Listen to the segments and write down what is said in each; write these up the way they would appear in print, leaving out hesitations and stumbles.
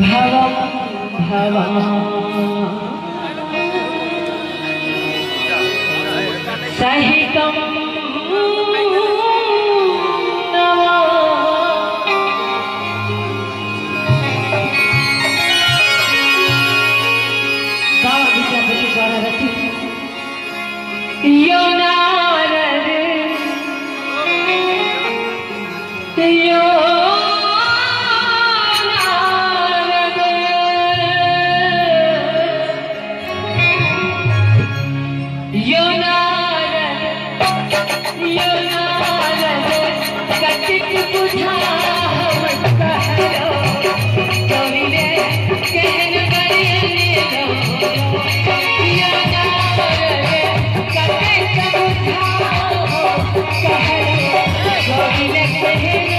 भवं भवान् सहितं बाबा विद्यापति द्वारा रचित यो नारद यो नारद यो नारद यो नारद कतिक बुझा हम कहलो कविले कहन बरियने यो नारद कतिक बुझा कहलो कविले कहन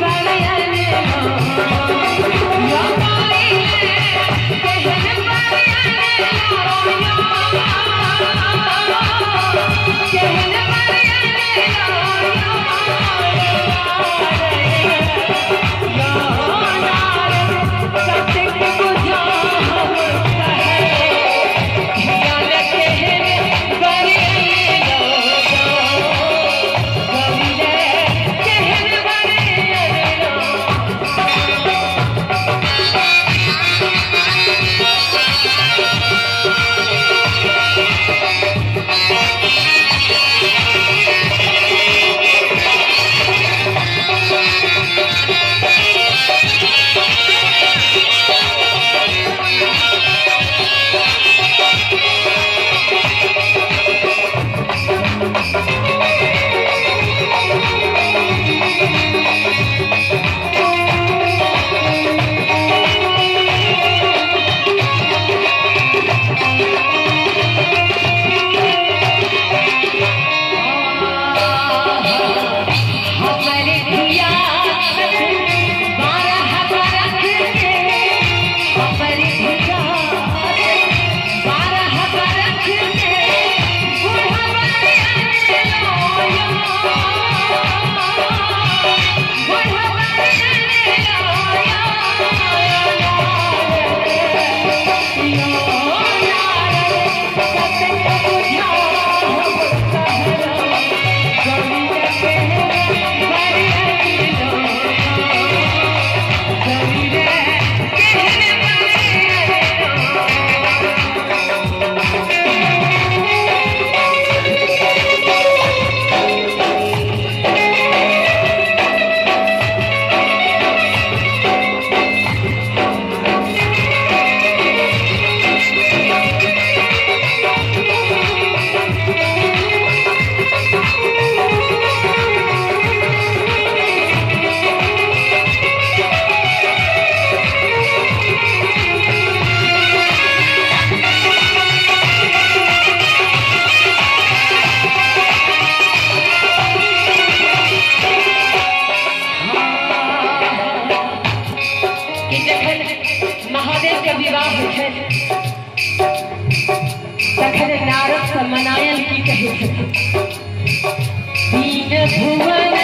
बरियने यो कविले कहन बरियने कहन बरियने यो नारद कतिक बुझा हम कहलो कहन बरियने कविले कहन बरियने। हमारे धिया 12 बरख के हमारे धिया 12 बरख के बूढ़ा बरियने लो बूढ़ा बरियने लो नारद कतेक बुझा हम कहलो कविले कहन बरियने लो कविले कहन बरियने। कि जखन महादेव के विवाह होइ छै तखन नारद से मनायल की कहै छथिन दीन भुवन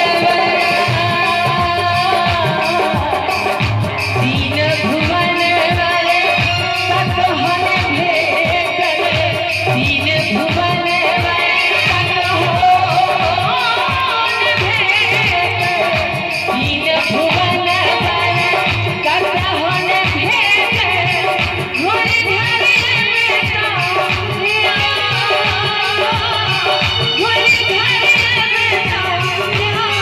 दीन भुवन वर कतहन भेटल दीन भुवन वर कतहन भेटल दीन भुवन वर कतहन भेटल घुरि घरि घुरि घरि।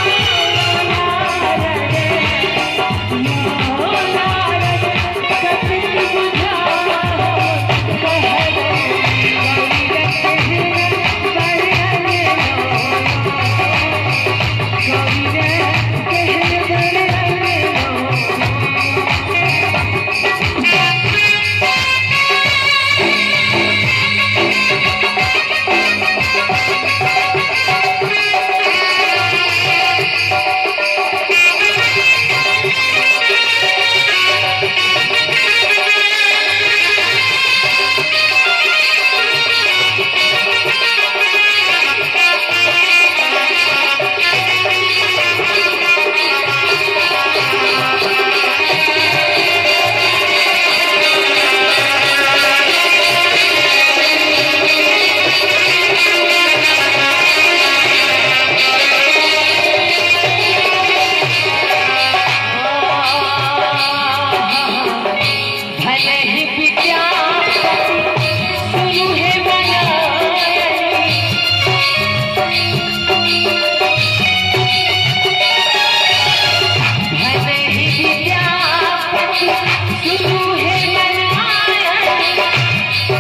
सुनू हे नारायण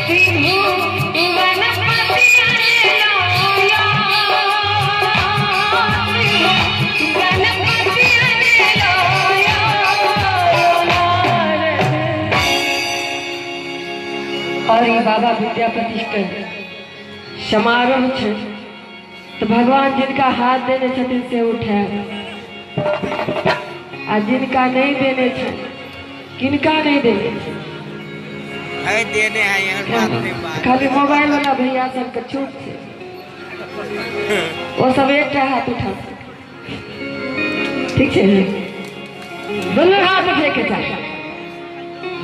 त्रिभुवन पति अनलो त्रिभुवन पति अनलो। और ई बाबा विद्यापति के समारोह छै तो भगवान जिनका हाथ देने छथिन से उठायब आ जिनका नहीं देने छै किनका नहीं देने छै है देने है एहन बात नहीं बात। खाली मोबाइल वाला भैया सबके छूट छै, वो सब एकटा हाथ उठा सकै। ठीक छै, दुनू हाथ उठे के चाही।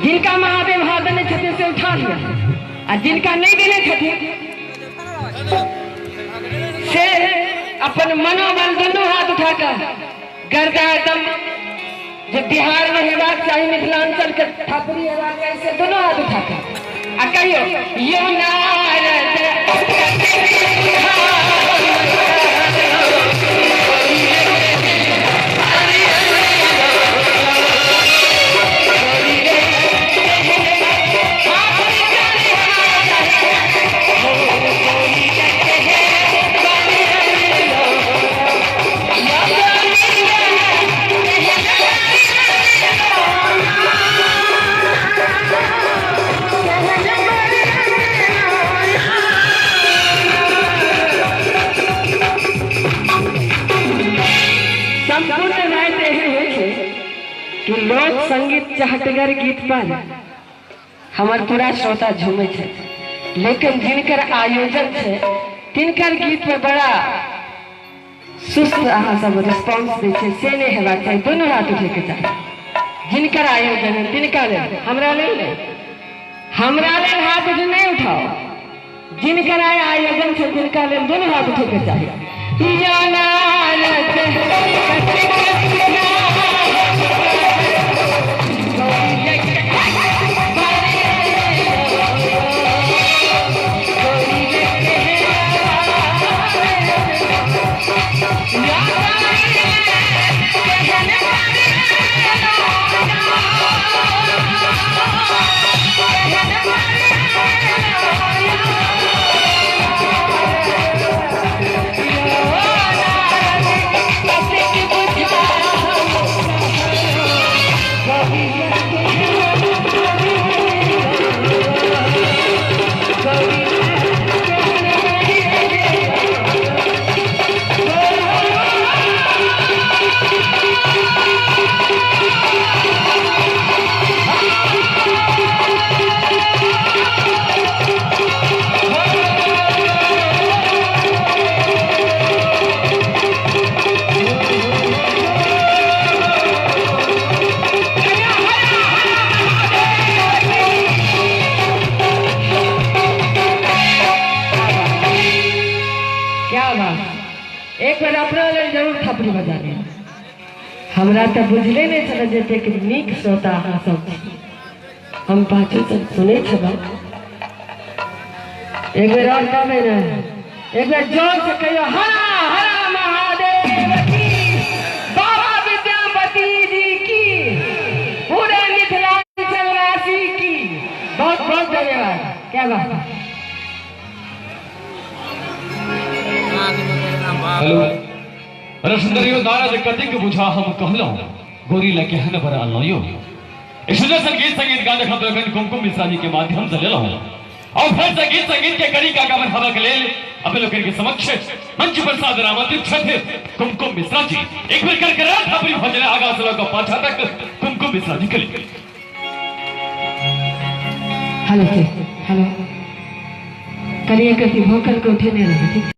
जिनका महादेव हाथ देने छथिन से उठा लिया आ जिनका नहीं देने छथिन से अपन मनोबल दुनू हाथ उठा कर गर्दा एकदम जो बिहार में हेबाक चाही मिथिलांचल के ठाकुरी हेबाक चाही से दुनू हाथ उठा कर आ कहियो यो नारद संपूर्ण रात एहन होइ छै कि लोक संगीत चहटगर गीत पर हमर पूरा श्रोता झूमै छै, लेकिन जिनकर आयोजन छै तिनकर गीत पर बड़ा सुस्त अहाँ सब रिस्पॉन्स दै छै, से नहि हेबाक चाही। दुनू हाथ उठैके चाही। जिनकर आयोजन है तिनका लेल, हमरा लेल नहि, हमरा लेल हाथ उठ नहि उठाओ। जिनकर आयोजन छै तिनका लेल दुनू हाथ उठैके चाही। यो नारद क्या बात, एक बेर अपना लेल जरूर थपड़ी बजा लिअ। हमरा तऽ बुझले नहि छल जे एतेक नीक श्रोता अहाँ सब छी। हम पाछू तऽ सुनै छलहुँ। एक बेर और कहबै ने, एक बेर जोर से कहियौ हरा हरा महादेव की, बाबा विद्यापति जी की, पूरे मिथिलांचल वासी की। बहुत बहुत धन्यवाद। क्या बात। हेलो अरे सुंदरियो नारद कतिक बुझा हम कहलहुँ गोरी लए केहन बर अनलहुँ यो। एक सुंदर संगीत संगीत गान हम लोगन कुमकुम मिश्रा जी के माध्यम से लेलहुँ और फिर संगीत संगीत के कड़ी का गावन हवा के लेल अपने लोगन के समक्ष मंच पर सादर आमंत्रित छथि कुमकुम मिश्रा जी। एक बेर कर कर अपनी भजन आगा से लऽ कऽ पाछा तक कुमकुम मिश्रा जी के लेल। हेलो हेलो करिए कथी भोकल के उठेने रहबै, ठीक।